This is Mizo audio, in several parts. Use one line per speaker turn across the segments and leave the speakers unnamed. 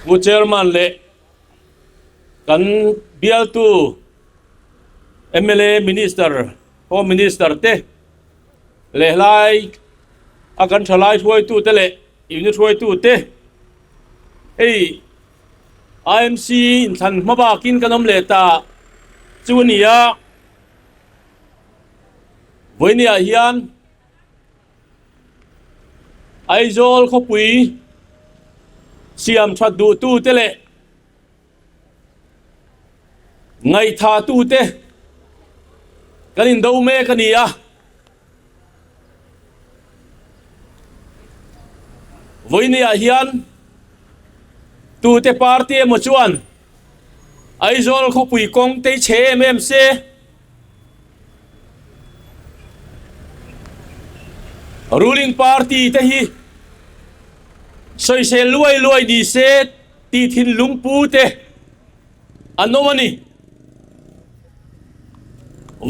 Pu Chairman leh kan bialtu mla Minister, Home Minister te leh hlai a kan thalai hruaitute leh unit hruaitute hei IMC inthlan hma bakin kan awm leh ta chu a ni a, vawinia hian Aizawl khawpui siam that duhtute leh ngaihthah tute kan indo mek a ni a. Vawinia hian tute party emaw chuan Aizawl khawpui kawng tei chhe em em se. Ruling party te hi sawisel luai luai ni se tih thinlung pu te an awm a ni.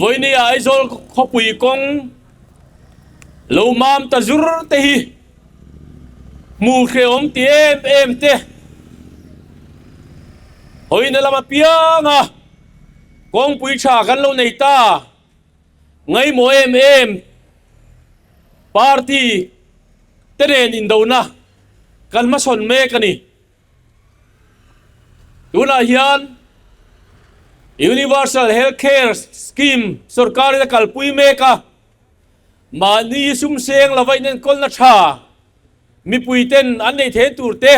Vawinia Aizawl khawpui kawng lo mam ta zur te hi hmuh hrehawm ti em em te hawina lam apiang a. Kawngpui tha kan lo nei ta. Ngaimawh em em party te nen indona kan hmasawn mek a ni. Tunah hian Universal Health Care Scheme sorkarin a kalpui mek a, mahni sum seng lova inenkawlna tha mipui ten an nei thei tur te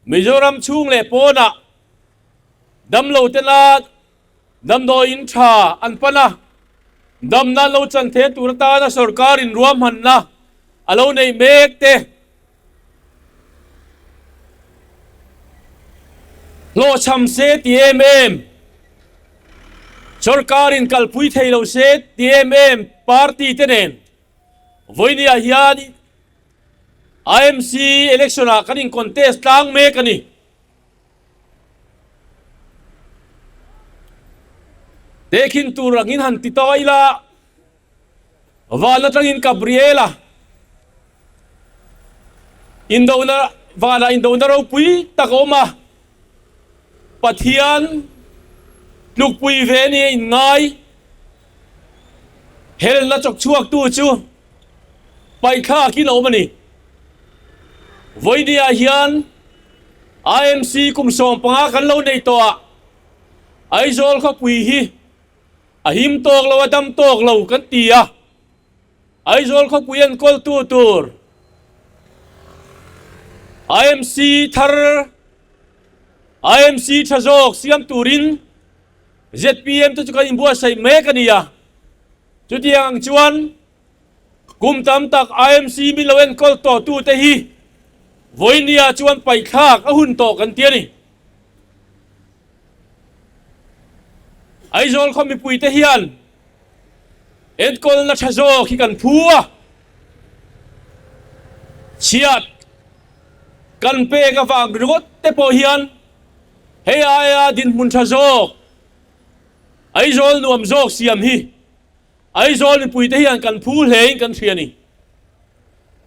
Mizoram chhung leh pawnah Damlo tena damdawiin tha an pan a, damna an lo chan thei tur atana sorkarin ruahmanna a lo neih mek te hlawhchham se ti em em, sorkarin kalpui thei lo se ti em em party te nen vawinia hian IMC election ah kan in contest tlang mek a ni. Tehkhin tur angin han ti tawh ila, van atangin Gabriela indona vanah indona ropui tak a awm a, Pathian tlukpui ve nia inngai helna chawk chhuaktu chu paihthlakin a awm a ni. Vawinia hian IMC kum 15 kan lo nei tawh a, Aizawl khawpui hi a him tawk lo, a dam tawk lo kan ti a, Aizawl khawpui enkawltu tur IMC thar, IMC tha zawk siam turin zpm te chu kan inbuatsaih mek a ni a, chutiang ang chuan Kum tam tak IMC min lo enkawl tawh tute hi vawinia chuan paihthlak a hun tawh kan ti a ni. Aizawl khaw mipuite hian enkawlna tha zawk hi kan phu a, chhiat kan pek avang ringawt te pawh hian hei aia dinhmun tha zawk Aizawl nuam zawk siam hi Aizawl mipuite hian kan phu hlein kan hria a ni.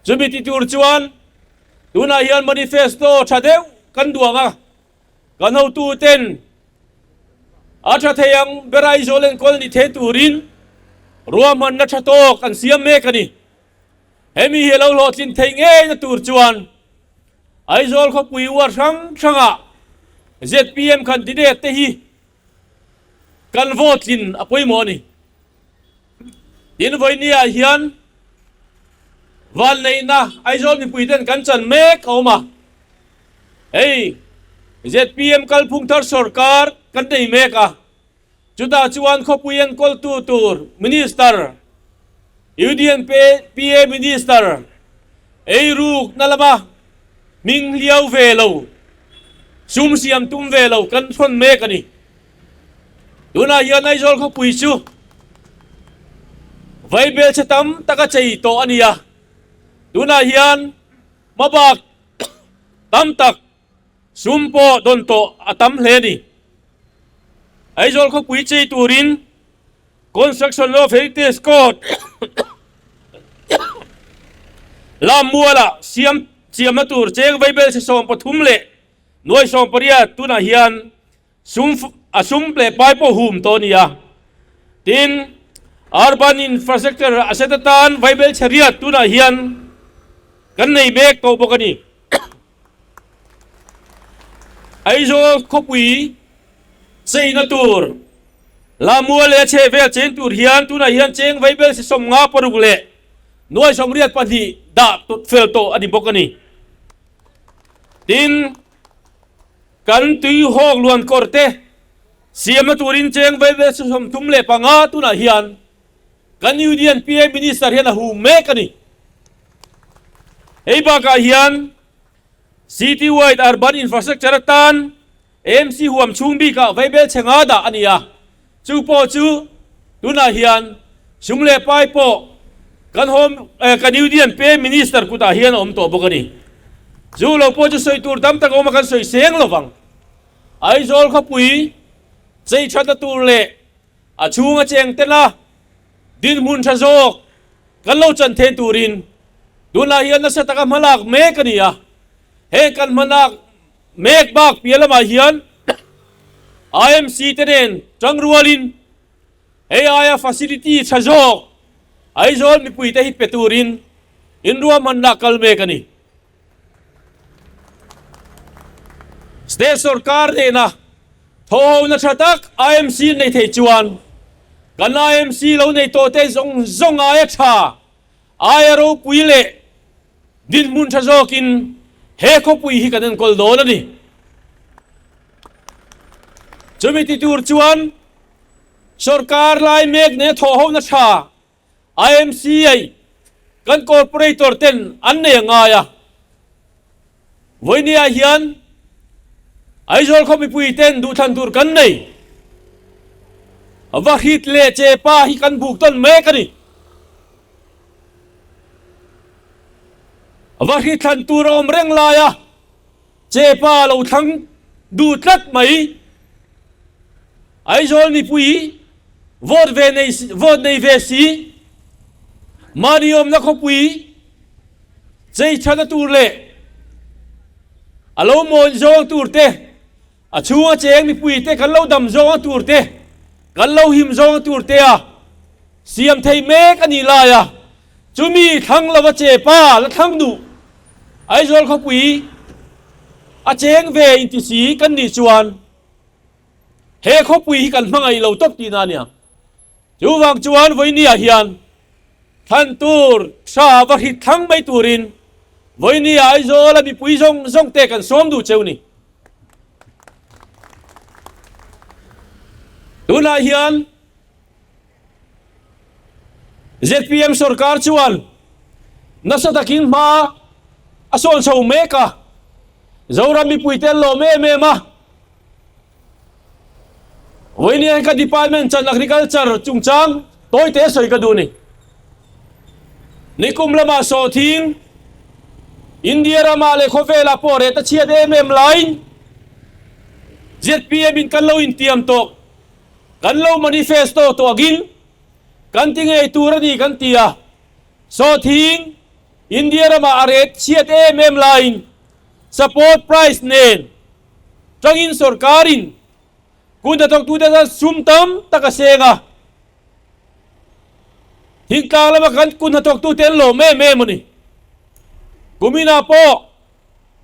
Chumi ti tur chuan tunah hian manifesto tha deuh kan duang a, kan hotuten a tha thei ang ber Aizawl enkawl ni thei turin ruahmanna tha tawk an siam mek a ni. Hemi hi a lo hlawhtlin theih ngeina tur chuan Aizawl khawpui uar hrang hrangah zpm candidate te hi Kan vote tlin a pawimawh a ni. Tin, vawinia hian vanneihna Aizawl mipuiten kan chan mek a awm a. Hei zpm kalphung thar sorkar kan nei mek a, chutah chuan khawpui enkawltu tur Minister, UDNPA Minister eirukna lama hming hliau ve lo, sum siam tum ve lo kan thawn mek a ni. Tunah hian Aizawl khawpui chu vaibelchhe tam taka chei tawh a ni a, tunah hian hmabak tam tak sum pawh dawn tawh a tam hle a ni. Aizawl khawpui chei turin Construction of Heritage Court Lammuala siam chiamna tur cheng vaibelchhe 13 leh. Nuai 18 tunah hian sum a sum leh pai pawh hum tawh a ni a. Tin, Urban Infrastructure asset atan vaibelchhe riat tunah hian kan nei mek tawh bawk a ni. Aizawl khawpui cheina tur Lamua leh a chhehvel cheng tur hian tunah hian cheng vaibelchhe 56 leh nuai 82 dah fel tawh a ni bawk a ni. Tin, kan tuihawk luan kawr te siamna turin cheng vaibelchhe 35 tunah hian kan Union PA Minister hian a hum mek a ni. Hei bakah hian City Wide Urban Infrastructure atan AMC huam chhung bikah vaibelchhe nga dah a ni a, chu pawh chu tunah hian sum leh pai pawh kan home kan Union PA Minister kutah hian a awm tawh bawk a ni. Chu lo pawh chu sawi tur tam tak a awm a kan sawi seng lo vang. Aizawl khawpui chei thatna tur leh a chhunga cheng tena dinhmun tha zawk kan lo chan thein turin tunah hian nasa taka hmalak mek a ni a. Heng kan hmalak mek bak piah lamah hian IMC te nen tangrualin hei aia facility tha zawk Aizawl mipuite hi pe turin inruahmanna kal mek a ni. State sorkar nena thawhhona tha tak IMC nei thei chuan kan IMC lo nei tawh te zawng zawng aia tha, aia ropui leh dinhmun tha zawkin he khawpui hi kan enkawl dawn a ni. Chumi ti tur chuan sorkar lai mek nena thawhhona tha IMC ai kan corporator ten an nei a ngai a, vawinia hian Aizawl khaw mipui ten duhthlan tur kan nei. Va hrit leh che pa hi kan buk tawn mek a ni. Va hrit thlan tur a awm reng lai a, che pa lo thlang duh tlat mai. Aizawl mipui vote ve nei vote nei ve si, mahni awmna khawpui chei thana tur leh a lo mawn zawng tur te, a chhunga cheng mipui te kan lo dam zawng tur te, kan lo him zawng tur te a siam thei mek a nih lai a, chumi thlang lova che pa la thlang duh Aizawl khawpui a cheng ve inti si kan nih chuan He khawpui hi kan hmangaih lo tawp tihna a nia. Chuvang chuan vawinia hian thlan tur tha va hrit thlang mai turin vawinia Aizawla mipui zawng zawng te kan sawm duh cheu ni. Tunah hian zpm sorkar chuan nasa takin hma a sawn chho mek a, Zoram mipuite an lawm em em a. Vawinia ka department chan agriculture chungchang tawite sawi ka duh ni. Nikum lamah sawhthing India ramah leh khawvelah pawh reh ta chhiat em em laiin zpm in kan lo intiam tawh, kan lo manifesto tawh angin kan ti ngei tur a ni kan ti a. Sawhthing India ramah a reh chhiat em em laiin support price nen Tangin sorkarin kun hnathawktute chuan sum tam tak a seng a, thingtlang lama kan kun hnathawktute an lawm em em a ni. Kuminah pawh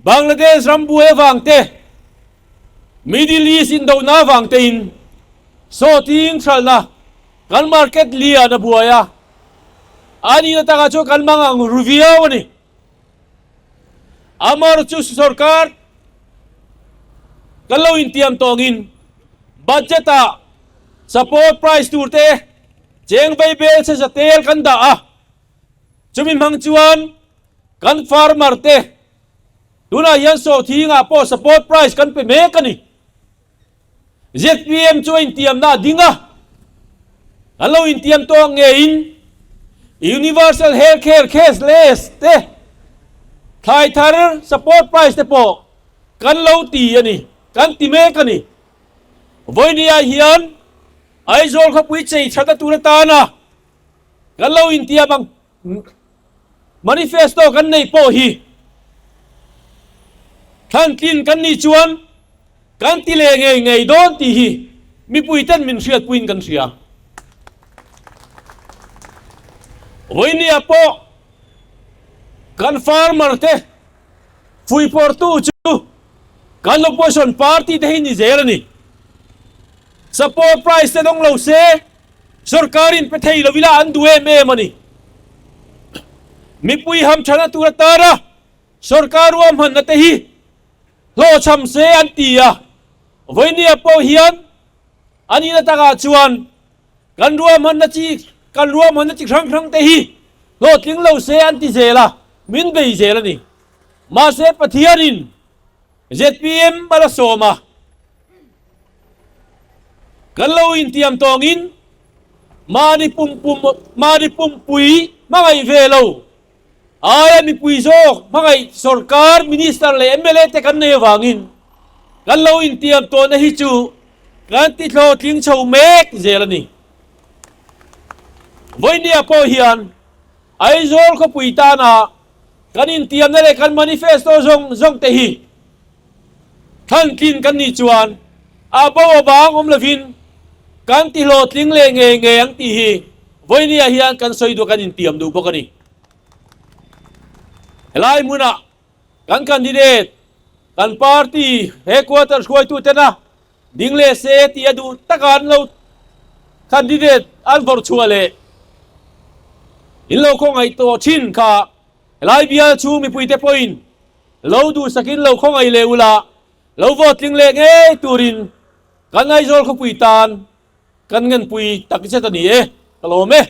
Bangladesh ram buai avang te, Middle East indohna avang tein sawhting hralhna kan market lian a buai a, a nihna takah chuan kan mang ang ru viau a ni. Amar chu sorkar kan lo intiam tawngin budget ah support price tur te cheng vei bel che za tel kan dah a, chumi hmang chuan kan farmer te tunah hian sawhthing ah pawh support price kan pe mek a ni. Zpm chu a intiamna a ding a, an lo intiam tawk ngeiin Universal Health Care Cashless te, thlai thar support price te pawh kan lo ti a ni, kan ti mek a ni. Vawinia hian Aizawl khawpui chei thatna tur atana kan lo intiam ang. Manifesto kan neih pawh hi. Thlantlin kan nih chuan kan ti leh ngei ngei dawn tih hi mipuiten min hriatpuiin kan hria. Vawinia pawh kan farmer te fuihpawrtu chu kan opposition party te hi ni zel a ni. Support price te dawng lo se sorkarin pe thei lo ila an duh em em a ni. Mipui hamthana tur atana Sorkar ruahmanna te hi hlawhchham se an ti a, vawinia pawh hian a nihna takah chuan kan ruahmanna chi kan ruahmanna chi hrang hrang te hi hlawhtling lo se an ti zel a, min bei zel a ni. Mahse Pathianin zpm a la sawm a, kan lo intiam tawngin mahni pum pum mahni pumpui hmangaih ve lo Aia mipui zawk hmangaih sorkar minister leh mla te kan nei avangin kan lo intiam tawhna hi chu kan ti hlawhtling chho mek zel a ni. Vawinia pawh hian Aizawl khawpui tana kan intiamna leh kan manifesto zawng zawng te hi thlantlin kan nih chuan a bo a bang awm lovin kan ti hlawhtling leh ngei ngei ang tih hi vawinia hian kan sawi duh kan intiam duh bawk a ni. Helai hmunah kan candidate, kan party headquarter hruaitu tena ding leh se tih a duh taka an lo candidate an vawrh chhuah leh in lo khawngaih tawh thin kha helai bial chhung mipuite pawhin lo duhsakin lo khawngaih leh ula lo vote tling leh ngei turin kan Aizawl khawpui tan kan ngenpui takzet a ni e, ka lawm e.